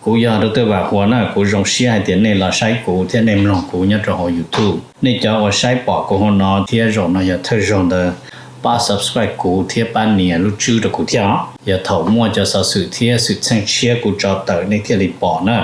Kuv yog Dr. Vam Huas na, kuv zoo siab hais tias nej los saib kuv thiab nej mloog kuv nyob rau hauv YouTube. Nej cov uas saib pom kuv hauv no thiab zaum no yog thawj zaug ntawd, pab subscribe kuv thiab pab nias lub tswb rau kuv thiab os. Yog thaum muaj cov xov xwm thiab xwm txheej tshiab kuv tso tawm nej thiaj li pom na.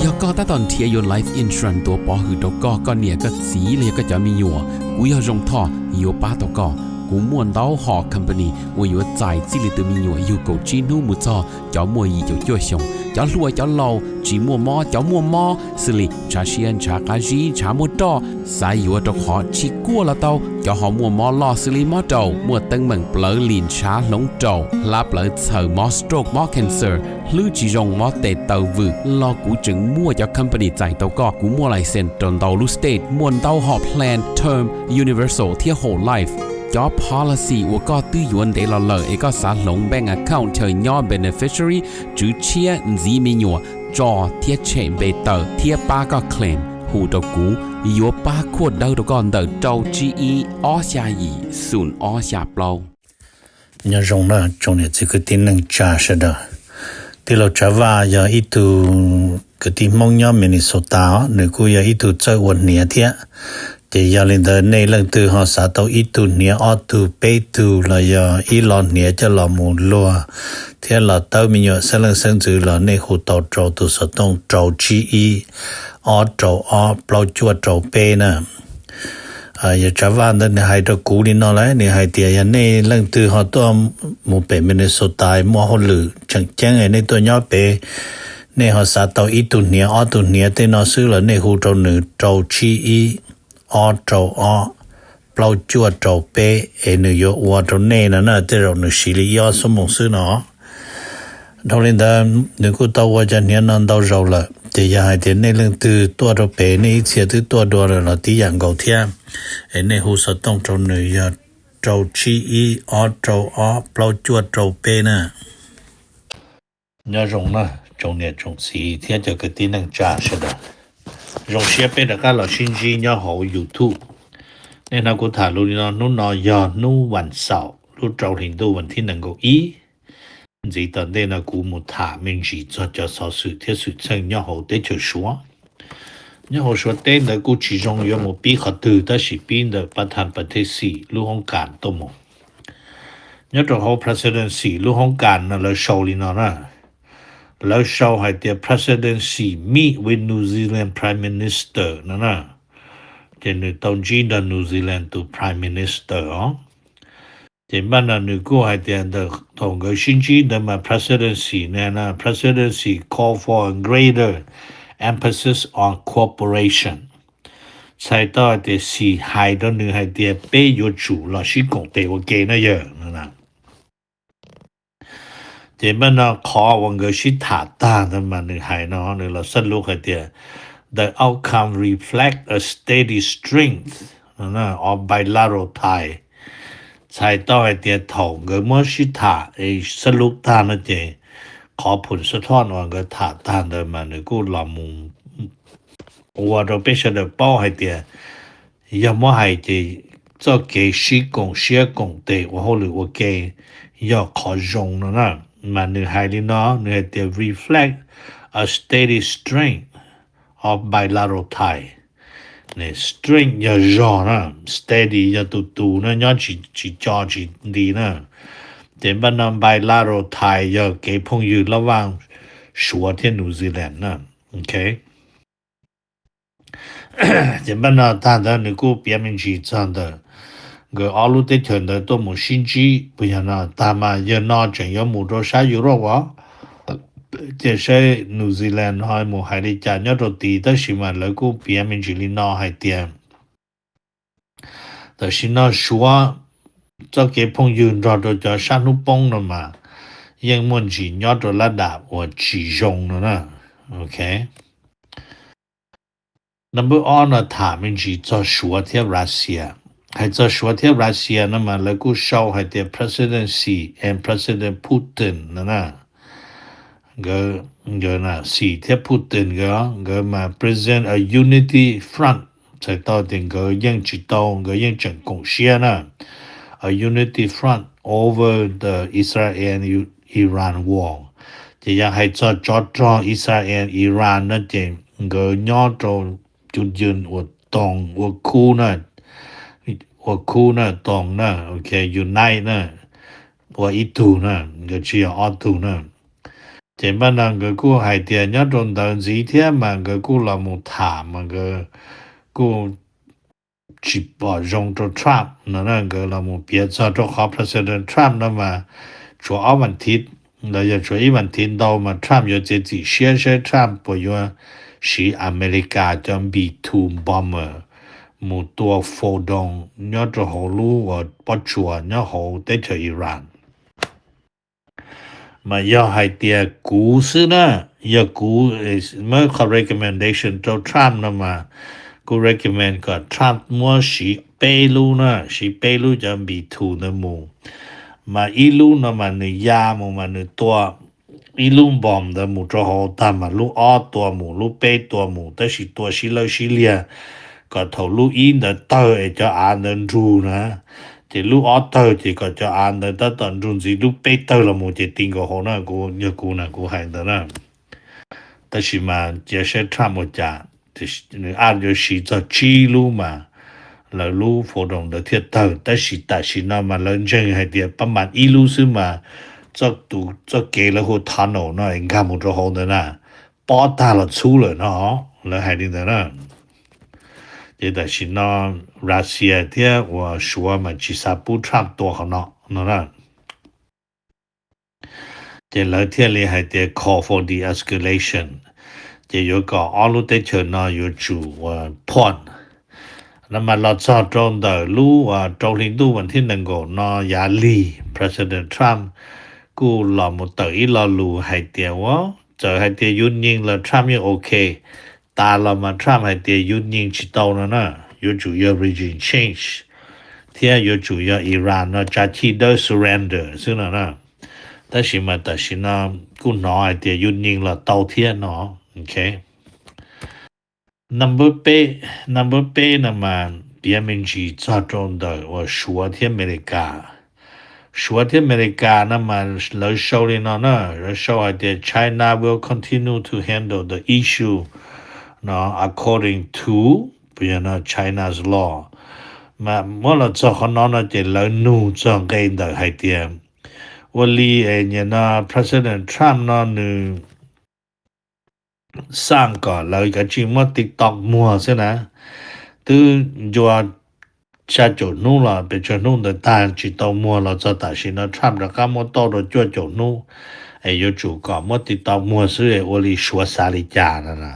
Yog koj tab tom nrhiav yuav life insurance tuav pov hwm rau koj, koj niam koj txiv los yog koj cov me nyuam, kuv yog Zoo Thoj yuav pab tau koj. Kuv muaj ntau hom company uas yuav txais txij li tus me nyuam yug kaum tsib hnub mus txog cov muaj yim caum cuaj xyoos, cov hluas cov laus, tsis muaj mob cov muaj mob, xws li ntshav siab ntshav qab zib ntshav muaj roj, xav yuav rau qhov tsis kuaj los tau, cov ho muaj mob loj xws li mob raum, muaj teeb meem plawv lim ntshav hloov raum, hlab plawv txhaws, mob stroke mob cancer, hlwb tsis zoo mob tes taw vwm los kuv tseem muaj cov company txais tau koj. Kuv muaj license rau ntau lub state, muaj ntau hom plan term, universal thiab whole life. Cov policy uas koj twb yuav ntev los lawm es koj xav hloov bank account chaw nyob beneficiary, tswv tshiab, ntxiv me nyuam, tso thiab tshem npe tawm thiab pab koj claim, hu rau kuv, yuav pab khuaj dawb rau koj ntawm rau tsib ib ob xya yim xoom ob xya plaub. Nyob zoo na tsoom niam txiv kwv tij neej tsa sawv daws. Tij laug Tsav Vaj yog ib tug kwv tij Hmoob nyob Minnesota os, nws kuj yog ib tug txawj ua hniav thiab. Ces yog li ntawd nej leej twg ho xav tau ib tug hniav ob tug peb tug los yog ib lo hniav coj los mus luag thiab los tawb me nyuam xeeb leej xeeb ntxwv los nej hu tau rau tus xov tooj rau tsib ib ob rau ob plaub cuaj rau peb na. Yog Tsav Vaj ntawd nws hais rau kuv li no lawm, nws hais tias yog nej leej twg ho tuaj mus pem Minnesota muaj hauj lwm tseem ceeb nej tuaj nyob pem, nej ho xav tau ib tug hniav ob tug hniav tej no xwb los nej hu rau nws rau tsib ib ob rau ob plaub cuaj rau peb es nws yuav ua rau nej no na, tej zaum nws siv li ib ob xuab moos xwb no. Dhau li ntawd nws kuj tau ua cov hniav no ntau zaus lawm, ces yog hais tias nej leej twg tuaj rau pem nej ib txhia twb tuaj dua lawm los tib yam nkaus thiab, es nej hu xov tooj rau nws yog rau tsib ib ob rau ob plaub cuaj rau peb na. Nyob zoo na tsoom niam tsoom txiv thiab cov kwv tij neej tsa sawv daws, zoo siab peb rov qab los sib ntsib nyob hauv YouTube. Nej hnov kuv tham lus li no, hnub no yog hnub vas xaum lub rau hlis ntuj vas thib nees nkaum ib. Ntxiv tom ntej no kuv mus tham me ntsis txog cov xov xwm thiab xwm txheej nyob hauv teb chaws Suav. Nyob hauv Suav teb ntawd kuj tsis zoo yuav mus pib qhov twg tab sis pib ntawm pab tham presidency lub hoob kas tuaj mus. Nyob rau hauv presidency lub hoob kas no lawv sau li no na. Lawv sau hais tias presidency meet with New Zealand Prime Minister no na. Ces nws tau ntsib nrog New Zealand tus Prime Minister os. Ces npaj no nws kuj hais tias ntawm thaum nkawd sib ntsib ntawd mas presidency ne, presidency call for a greater emphasis on cooperation. Txhais tau hais tias xim hais rau nws hais tias peb yuav tsum los sib koom tes ua ke na yawg. Ces npaj no qhov uas nkawd sib tham tag ntawd mas nws hais no, nws los xab lub hais tias the outcome reflect a steady strength of bilateral ties. Txhais tau hais tias thaum nkawd muab sib tham es xab lub tag no ces qhov phum xab thoj uas nkawd tham tag ntawd mas nws kuj los mus ua rau peb sawv daws paub hais tias yog muab hais ces txoj kev sib koom siab koom tes ua hauj lwm ua ke yog qhov zoo no na. Mas nws hais li no, nws hais tias reflect a steady strength of bilateral ties. Strength yog zog na, steady yog tus tus na, nyob tsis co tsis nti na. Ces npaj no bilateral ties yog kev phooj ywg loj vaj Suav thiab New Zealand na. Ces npaj no tag ntawd nws kuj piav me ntsis txog ntawm nkawd ob lub teb chaws ntawd tuaj mus sib ntsib puas yog no. Tag mas yawg no tseem yuav mus rau sab Europe os, ces saib New Zealand ho mus hais li cas nyob rau tid, tab sis mas lawv kuj piav me ntsis li no hais tias tam sim no Suav txoj kev phooj ywg nrog rau cov sab hnub poob no mas yeej muaj ntsis nyob rau lab dam uas tsis zoo no na. Number ob no tham me ntsis txog Suav thiab Russia. Hais txog Suav thiab Russia no mas lawv kuj sau hais tias President Xi and President Putin no na. Nkawd, Xi thiab Putin nkawd, nkawd mas present a unity front, txhais tau tias nkawd yeej tsis tau, nkawd yeej tseem koom siab na. A unity front over the Israel and Iran war. Ces yog hais txog tsov rog Israel Iran no ces nkawd nyob rau cub yws ua toog ua khub na, ua khub na, toog na, ok, unite na, ua ib tug na, nkawd tsis yog ob tug na. Ces npaj no nkawd kuj hais tias nyob rau ntawd ntxiv thiab mas nkawd kuj los mus tham mas nkawd kuj tsis pom zoo rau Trump no na, nkawd los mus piav txog rau qhov President Trump no mas tshuav ob vas thiv los yog tshuav ib vas thiv ntau mas Trump yuav txiav txim siab saib Trump puas yuav siv Amelikas cov B two bomber mus tua Iron Dome nyob rau hauv lub uas pob tsuas nyob hauv teb chaws Iran. Mas yog hais tias kuv xwb na, yog kuv muab qhov recommendation rau Trump no mas kuv recommend kom Trump muab siv peb lub na, siv peb lub cov B two ntawd mus. Mas ib lub no mas nws ya mus mas nws tua ib lub bomb ntawd mus rau hauv tag mas lub ob tua mus, lub peb tua mus, tab sis tua sib lawb sib liag kom thaum lub ib ntawd tawg es cov av ntawd nrug na, ces lub ob tawg ces kom cov av ntawd tab tom nrug ntxiv, lub peb tawg los mus ces ti nkaus hauv na, kuv yog kuv na kuv hais ntawd na. Tab sis mas cia saib Trump ua cas, nws ab yuav siv txog tsib lub mas lawv lub Iron Dome ntawd thiaj tawg, tab sis tam sim no mas lawv ntseeg hais tias pab mas ib lub xwb mas txoj tus txoj kev lawv hu tunnel no es nkag mus rau hauv ntawd na, pob tag los txhub lawm no, lawv hais li ntawd na. Ces tam sim no Russia thiab uas Suav mas tsis xav pub Trump tua qhov no no na. Ces lawv thiaj li hais tias call for de-escalation, ces yuav kom ob lub teb chaws no yuav tsum uas pause. No mas los txog rau ntawm lub uas rau hli ntuj vas thib nees nkaum no yav lig President Trump kuj los mus tawm ib lo lus hais tias ua txawm hais tias yus nyeem los Trump yeej ok, tas los mas Trump hais tias yus nyeem tsis tau no na, yuav tsum yog regime change thiab yuav tsum yog Iran no tsa chij dawb surrender xwb no na. Tab sis mas tam sim no kuj hnov hais tias yus nyeem los tau thiab no. Ok. Number peb, number peb no mas piav me ntsis txog rau ntawm uas Suav thiab Amelikas. Suav thiab Amelikas no mas lawv sau li no na, lawv sau hais tias China will continue to handle the issue no according to, puas yog no, China's law. Mas muab los txog qhov no no ces lawv nug txog nqe ntawm hais tias ua li es nim no President Trump no nws xaj kom lawv kav tsij muab TikTok muag xwb na. Twb ncua xya caum hnub los pes tsawg hnub ntawd tag tsis tau muag los txog tam sim no Trump rov qab muab tauj rau cuaj caum hnub, es yuav tsum kom muab TikTok muag xwb es ua li Suav xav li cas no na.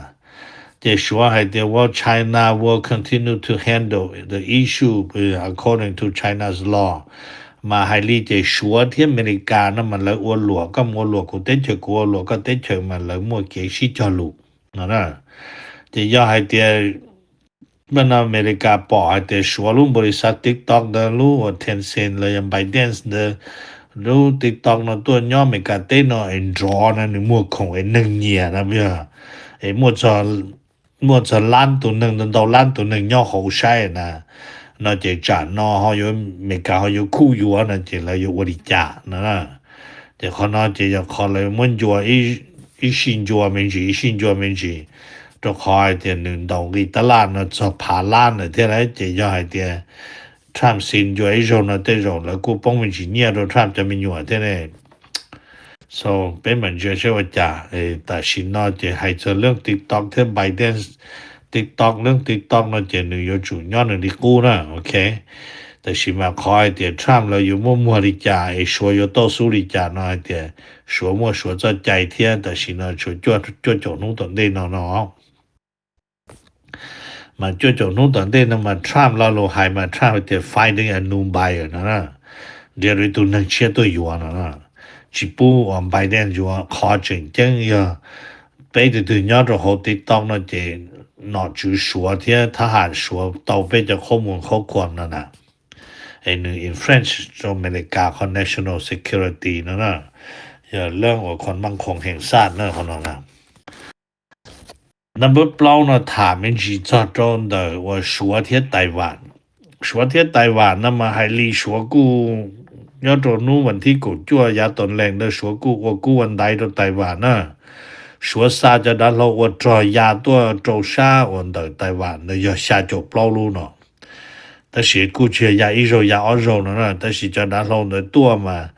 Ces Suav hais tias well, China will continue to handle the issue according to China's law. Mas hais li ces Suav thiab Amelikas no mas lawv ua luam, koj mus ua luam kuv teb chaws, kuv ua luam koj teb chaws mas lawv muaj kev sib cog lus no na. Ces yog hais tias npaj no Amelikas pom hais tias Suav lub npaum li xav TikTok ntawd, lub uas Tencent los yog ByteDance ntawd, lub TikTok no tuaj nyob Amelikas teb no es nrov na, nws muag khoom es neeg nyiam na, es muaj txog lab tus neeg, ntau ntau lab tus neeg nyob hauv saib na, no ces tsam no ho yuav Amelikas ho yuav khuj yuav no ces lawv yuav ua li cas no na. Ces qhov no ces yog qhov lawv muab ncua ib sij ncua me ntsis, ib sij ncua me ntsis, rau qhov hais tias nws ntaus nqi tab laj no txog phav lab ntawd thiab lauj. Ces yog hais tias Trump xi ncua ib zaug no tej zaum lawv kuj poob me ntsis nyiaj rau Trump cov me nyuam thiab ne. So peb mam ntsia seb ua cas. Tam sim no ces hais txog leej TikTok thiab ByteDance, TikTok, leej TikTok no ces nws yuav tsum nyob nws li qub na, ok. Tam sim mas qhov hais tias Trump lawv yuav muab muag li cas es Suav yuav tauj xub li cas no hais tias Suav muaj Suav txoj cai thiab tam sim no tshuav cuaj caum hnub tom ntej no no. Mas cuaj caum hnub tom ntej no mas Trump lo lus hais mas Trump hais tias finding a new buyer no na, nrhiav ib tug neeg tshiab tuaj yuav no na. Tsis pub uas ByteDance yuav, qhov tseem ceeb yog peb tus twg nyob rau hauv TikTok no ces nom tswv Suav thiab thab ham Suav tau peb cov qhob mus qhob khuam no na. Es nws infringe rau Amelikas qhov national security no na, yog leej uas qhov meej khoom heem xaj na qhov no na. Number plaub no tham me ntsis txog rau ntawm uas Suav thiab Taiwan. Suav thiab Taiwan no mas hais li Suav kuj nyob rau hnub vas thib kaum cuaj yav tom lees ntawd Suav kuj ua kub ua ntaiv rau Taiwan na. Suav xa cov dav hlau ua rog ya tuaj rau sab uas ntawm Taiwan ntawd yog xya caum plaub lub no. Tab sis kuj tsis yog ya ib zaug ya ob zaug no na, tab sis cov dav hlau ntawd tuaj mas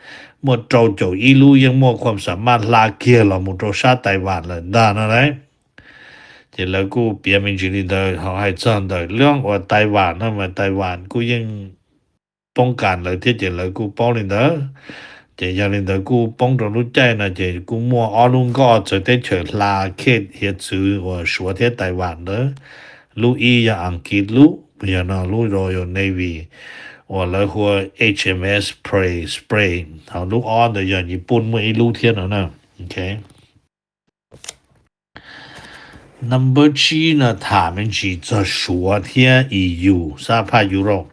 muaj rau caum ib lub yeej muaj khuam xam maj hla kiag los mus rau sab Taiwan lawm ntag no lauj. Ces lawv kuj piav me ntsis li ntawd. Ho hais txog ntawm lub uas Taiwan no mas Taiwan kuj yeej poob kas lawv thiab ces lawv kuj paub li ntawd. Ces yog li ntawd kuj poob rau lub caij no ces kuj muaj ob lub nkoj txawv teb chaws hla khej hiav txwv uas Suav thiab Taiwan ntawd. Lub ib yog Askiv lub, yog no lub Royal Navy uas lawv hu ua H M S Prey, Spray, ho lub ob ntawd yog Nyij Pooj muaj ib lub thiab no na. Number tsib no tham me ntsis txog Suav thiab E U, sab phaj Europe.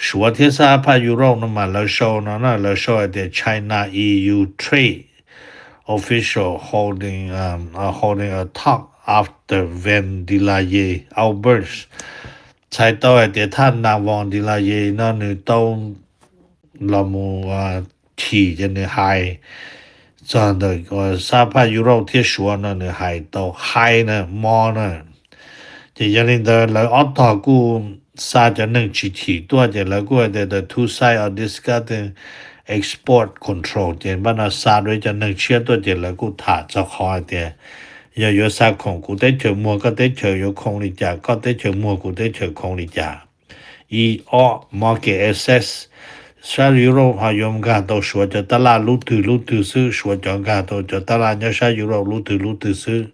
Suav thiab sab phaj Europe no mas lawv sau no na, lawv sau hais tias China E U trade official holding, um, uh, holding a talk after Von der Leyen outburst. Txhais tau hais tias thaj nas Von der Leyen no nws tau los mus chim ces nws hais txog ntawm sab phaj Europe thiab Suav no nws hais tau haib na, mob na. Ces yog li ntawd lawv ob tog kuj xa cov neeg tsis chim tuaj ces lawv kuj hais tias the two sides are discussing export control ces npaj no xa dua cov neeg tshiab tuaj ces lawv kuj tham txog qhov hais tias yog yuav xa khoom kuv teb chaws muag koj teb chaws yuav khoo li cas, koj teb chaws muag kuv teb chaws khoo li cas. Ib ob market access, sab Europe ho yuav nkag tau Suav cov tab laj lub twg lub twg xwb, Suav cov nkag tau cov tab laj nyob sab Europe lub twg lub twg xwb.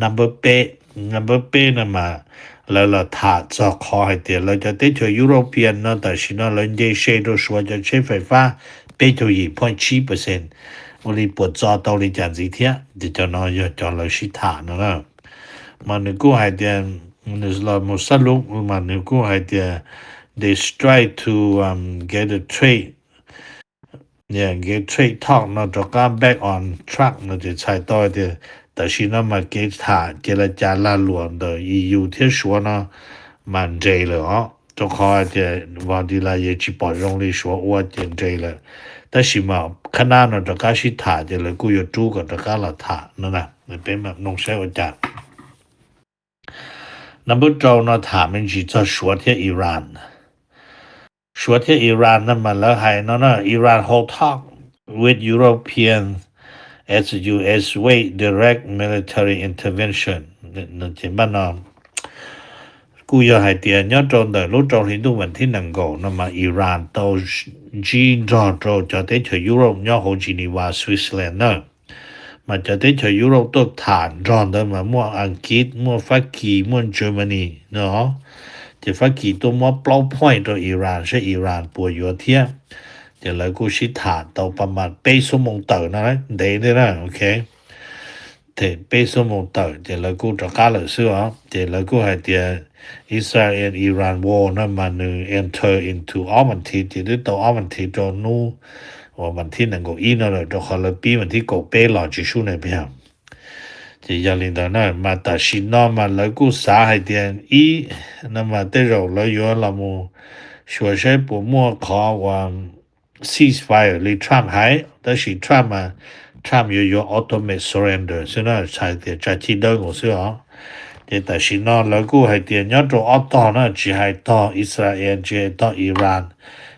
Number peb, number peb no mas lawv los tham txog qhov hais tias lawv cov teb chaws European no tam sim no lawv nce se rau Suav cov tsheb fais fab peb caug yim point tsib percent, ua li puas txo tau li cas ntxiv thiab. Ces cov no yog cov lawv sib tham no na. Mas nws kuj hais tias nws los mus xab lub mas nws kuj hais tias they strive to, um, get the trade, yeah, get trade talk no rov qab back on track no ces txhais tau tias tam sim no mas kev tham kev lav cas lag luam ntawm E U thiab Suav no mas nres lawm os, rau qhov hais tias Von der Leyen tsis pom zoo li Suav ua ces nres lawm. Tab sis mas khab nab no rov qab sib tham ces lawv kuj yuav rub kom rov qab los tham no na, peb mam mloog saib ua cas. Number rau no tham me ntsis txog Suav thiab Iran. Suav thiab Iran no mas lawv hais no na, Iran hold talk with European as U S wait direct military intervention. Ces npaj no kuj yog hais tias nyob rau ntawm lub rau hli ntuj vas thib nees nkaum no mas Iran tau ntsib nrog rau cov teb chaws Europe nyob hauv Geneva, Switzerland na. Mas cov teb chaws Europe tuaj tham nrog ntawd mas muaj Askiv, muaj Fab Kis, muaj Germany no. Ces Fab Kis tuaj muab plaub point rau Iran saib Iran puas yuav thiab. Ces lawv kuj sib tham tau pa mas peb xuab moos tawm no ntev thiab na, ok. Them peb xuab moos tawm ces lawv kuj rov qab lawm xwb os. Ces lawv kuj hais tias Israel Iran war no mas nws enter into ob vas thiv ces twb tau ob vas thiv rau hnub uas vas thib nees nkaum ib no lawm, rau qhov lawv pib vas thib kaum peb los tsis sub ne peb. Ces yog li ntawd na mas tam sim no mas lawv kuj xav hais tias ib no mas tej zaum lawv yuav los mus xyuas saib puas muaj qhov uas ceasefire li Trump hais, tab sis Trump mas Trump yuav yuav automatic surrender xwb na, hais tias tsa chij dawb nkaus xwb os. Ces tam sim no lawv kuj hais tias nyob rau ob tog na, tsis hais tog Israel tsis hais tog Iran,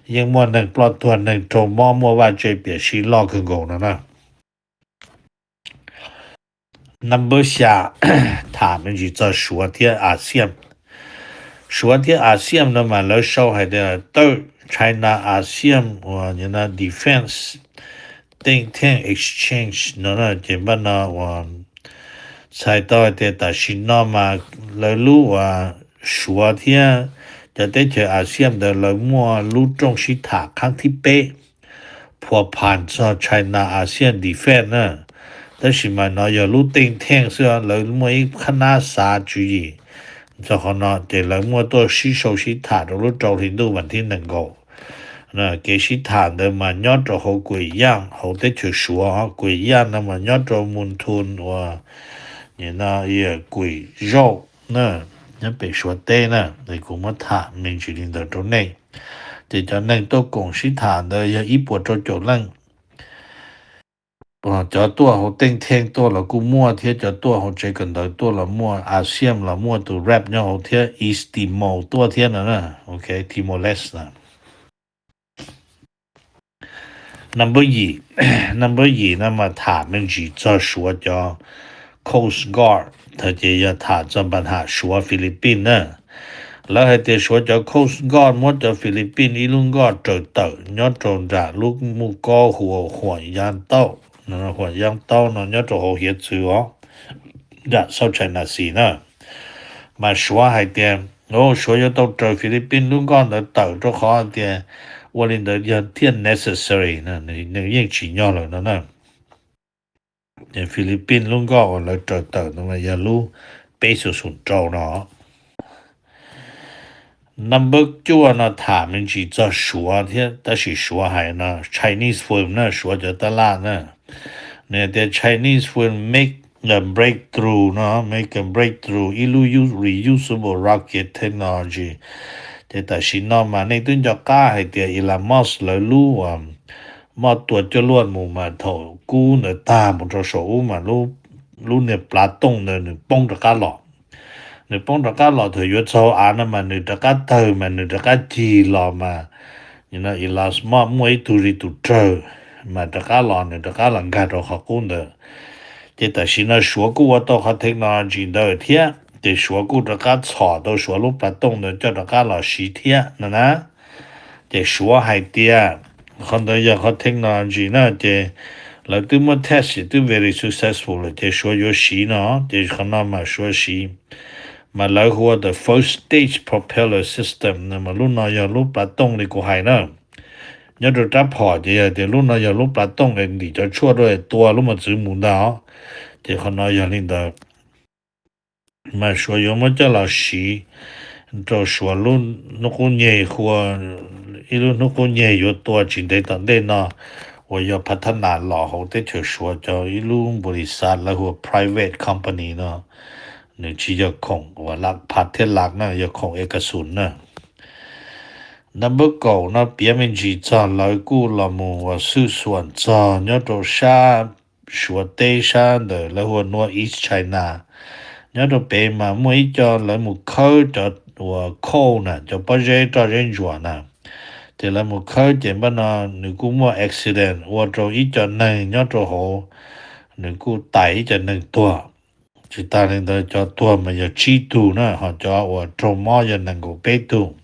yeej muaj neeg ploj tuag neeg raug mob muaj vaj tse piam sij loj kawg nkaus no na. Number xya, tham me ntsis txog Suav thiab ASEAN. Suav thiab ASEAN no mas lawv sau hais tias third China ASEAN uas defense think tank exchange no na, ces npaj no uas txhais tau hais tias tam sim no mas lawv lub uas Suav thiab cov teb chaws ASEAN ntawd lawv muaj lub rooj sib tham qhab thib peb, phuas phas txog China ASEAN defense na. Tab sis mas no yog lub think tank xwb, lawv muaj ib qhab nab xav tswv yim txog qhov no, ces lawv muaj tuaj sib sau sib tham rau lub rau hli ntuj vas thib nees nkaum. Kev sib tham ntawd mas nyob rau hauv Kuam Yaj hauv teb chaws Suav, Kuam Yaj no mas nyob rau Moon Town uas Kuam Zauj na, nyob pem Suav teb na, es kuv muab tham me ntsis li ntawd rau nej. Ces cov neeg tuaj koom sib tham ntawd yog ib puas rau caum leej. Cov tuaj hauv teej theej tuaj los kuj muaj thiab, cov tuaj hauv tsev kawm ntawv tuaj los muaj, ASEAN los muaj tus rep nyob hauv thiab, East Timor tuaj thiab no na. Ok, Timor-Leste na. Number yim, number yim no mas tham me ntsis txog Suav cov Coast Guard, thaum ces yog tham txog npa ham Suav Philippines na. Lawv hais tias Suav cov Coast Guard muab cov Philippines ib lub nkoj raws tawm nyob rau nram lub muj kaub hu ua Huam Yaj Tauj, Huam Yaj Tauj no nyob rau hauv hiav txwv os, nram South China Sea na. Mas Suav hais tias, o, Suav yuav tau raws Philippines lub nkoj ntawd tawm rau qhov tias ua li ntawd yog thiaj necessary, nws yeej tsim nyog lawm no na. Philippines lub nkoj uas lawv raws tawm ntawd mas yog lub peb xoom xoom rau no. Number cuaj no tham me ntsis txog Suav thiab, tab sis Suav hais no Chinese firm na, Suav cov tab laj na. Nws hais tias Chinese firm make a breakthrough no, make a breakthrough ib lub reusable rocket technology. Ces tam sim no mas nej twb nco qab hais tias Elon Musk lawv lub uas moj tua cuaj luaj mus mas thaum kub ntawd tag mus rau saum ub mas lub niag plav tooj ntawd nws poob rov qab los. Nws poob rov qab los thaum yuav txog av no mas nws rov qab tawg mas nws rov qab cig los mas Elon Musk muaj ib tug li tus rawg mas rov qab los, nws rov qab los nkag rau qhov qub ntawd. Ces tam sim no Suav kuj ua tau qhov technology ntawd thiab, ces Suav kuj rov qab txhom tau Suav lub plav tooj ntawd coj rov qab los siv thiab no na. Ces Suav hais tias qhov ntawd yog qhov technology na, ces lawv twb muab test ces twb very successful lawm ces Suav yuav siv no, ces qhov no mas Suav siv. Mas lawv hu ua the first stage propeller system no, mas lub no yog lub plav tooj li kuv hais na. Nyob rau rab phom ces yog tias lub no yog lub plav tooj es ntim cov tshuaj rau es tua lub mos txwv mus ntag os. Ces qhov no yog li ntawd. Mas Suav yuav muab coj los siv rau Suav lub hnub qub nyeg, hu ua ib lub hnub qub nyeg yuav tua tsis ntev tom ntej no, uas yog phav thab nas los hauv teb chaws Suav cov ib lub npau li xav lawv hu ua private company no. Nws tsis yog khoom uas phav thiab las na, yog khoom e kas xus na. Number kaum no piav me ntsis txog lawv kuj los mus uas xwj xuam txog nyob rau sab Suav teb sab ntawm lawv hu ua North East China. Nyob rau pem mas muaj ib co lawv mus khawb cov uas coal na, cov pob zeb roj zeb ntsuas na. Ces lawv mus khawb ces npaj no nws kuj muaj accident ua rau ib co neeg nyob rau hauv, nws kuj tais ib co neeg tuag. Tsis tas li ntawd cov tuag mas yog tsib tug na, ho cov uas raug mob yog nees nkaum peb tug.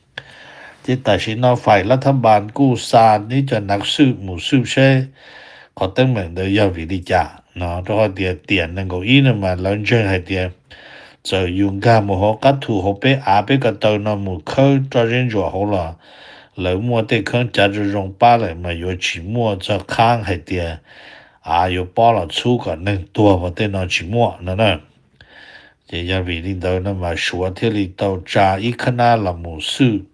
Ces tam sim no faim lab thab npas kuj xa ib co nav xwj mus xwj seb qhov teeb meem ntawd yog vim li cas no, rau qhov tias tiam nees nkaum ib no mas lawv ntseeg hais tias txawm yus nkag mus hauv qab thu hauv peb av peb ko taw no mus khawb roj zeb ntsuas hauv los lawv muaj tej khaub ncav zoo zoo pab lawm mas yuav tsis muaj txog qhab hais tias av yuav pob los txhub kom neeg tuag, mas tej no tsis muaj no na. Ces yog vim li ntawd no mas Suav thiaj li tau tsa ib khab nab los mus xwj,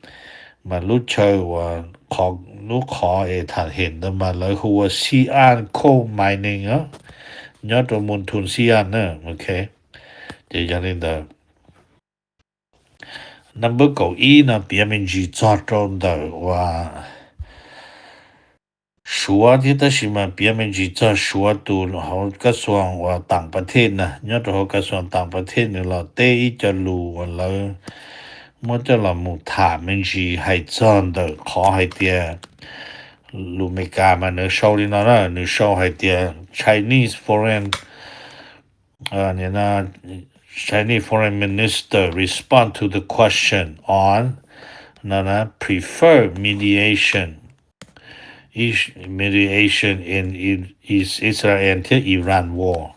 mas lub chaw uas qhov, lub qhov es tham hem ntawd mas lawv hu ua Xi'an Coal Mining, nyob rau Mon Thun Xi'an na. Ok, ces yog li ntawd. Number kaum ib no piav me ntsis txog rau ntawm uas Suav thiab, tab sis mas piav me ntsis txog Suav tus hauv kas xuas uas tam pas thej na, nyob rau hauv kas xuas tam pas thej nws los teb ib co lus uas lawv muab coj los mus tham me ntsis hais txog ntawm qhov hais tias lus Meskas mas nws sau li no na, nws sau hais tias Chinese foreign Chinese foreign minister respond to the question on no prefer mediation mediation in Israel thiab Iran war.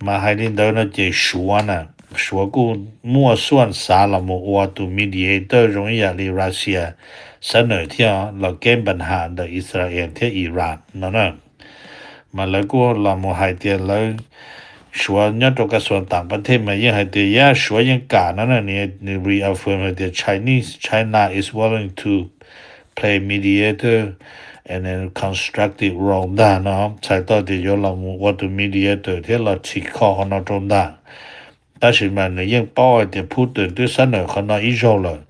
Mas hais li ntawd no ces Suav na, Suav kuj muaj xuaj xav los mus ua tus mediator zoo ib yam li Russia xab nawm thiab los keb npa ham ntawm Israel thiab Iran no na. Mas lawv kuj los mus hais tias lawv Suav nyob rau kas xuas tam pas thej mas yeej hais tias yam Suav yeej kam no na, nws reaffirm hais tias Chinese China is willing to play mediator and then constructive role ntag no, txhais tau tias yuav los mus ua tus mediator thiab los tsim kho qhov no rau ntag. Tab sis mas nws yeej paub hais tias Putin twb xab nawm qhov no ib zaug lawm,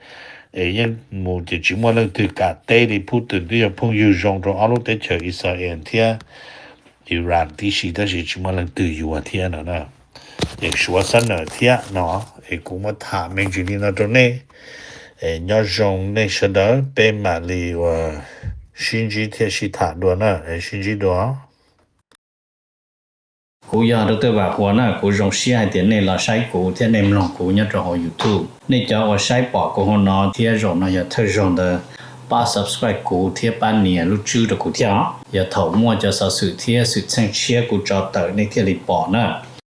Es yeej mus ces tsis muaj leej twg kam teb li, pub twm twb yog phooj ywg zoo rau ob lub teb chaws Israel thiab Iran tib si, tab sis tsis muaj leej twg yuav thiab no na. Es suav xab nawm thiab no, es kuv muab tham me ntsis li no rau nej. Es nyob zoo nej sawv daws, peb mam li uas sib ntsib thiab sib tham dua na, es sib ntsib dua. Kuv yog Doctor Vam Huas na, kuv zoo siab hais tias nej los saib kuv thiab nej mloog kuv nyob rau hauv YouTube. Nej cov uas saib pom kuv hauv no thiab zaum no yog thawj zaug ntawd, pab subscribe kuv thiab pab nias lub tswb rau kuv thiab os. Yog thaum muaj cov xov xwm thiab xwm txheej tshiab kuv tso tawm nej thiaj li pom na.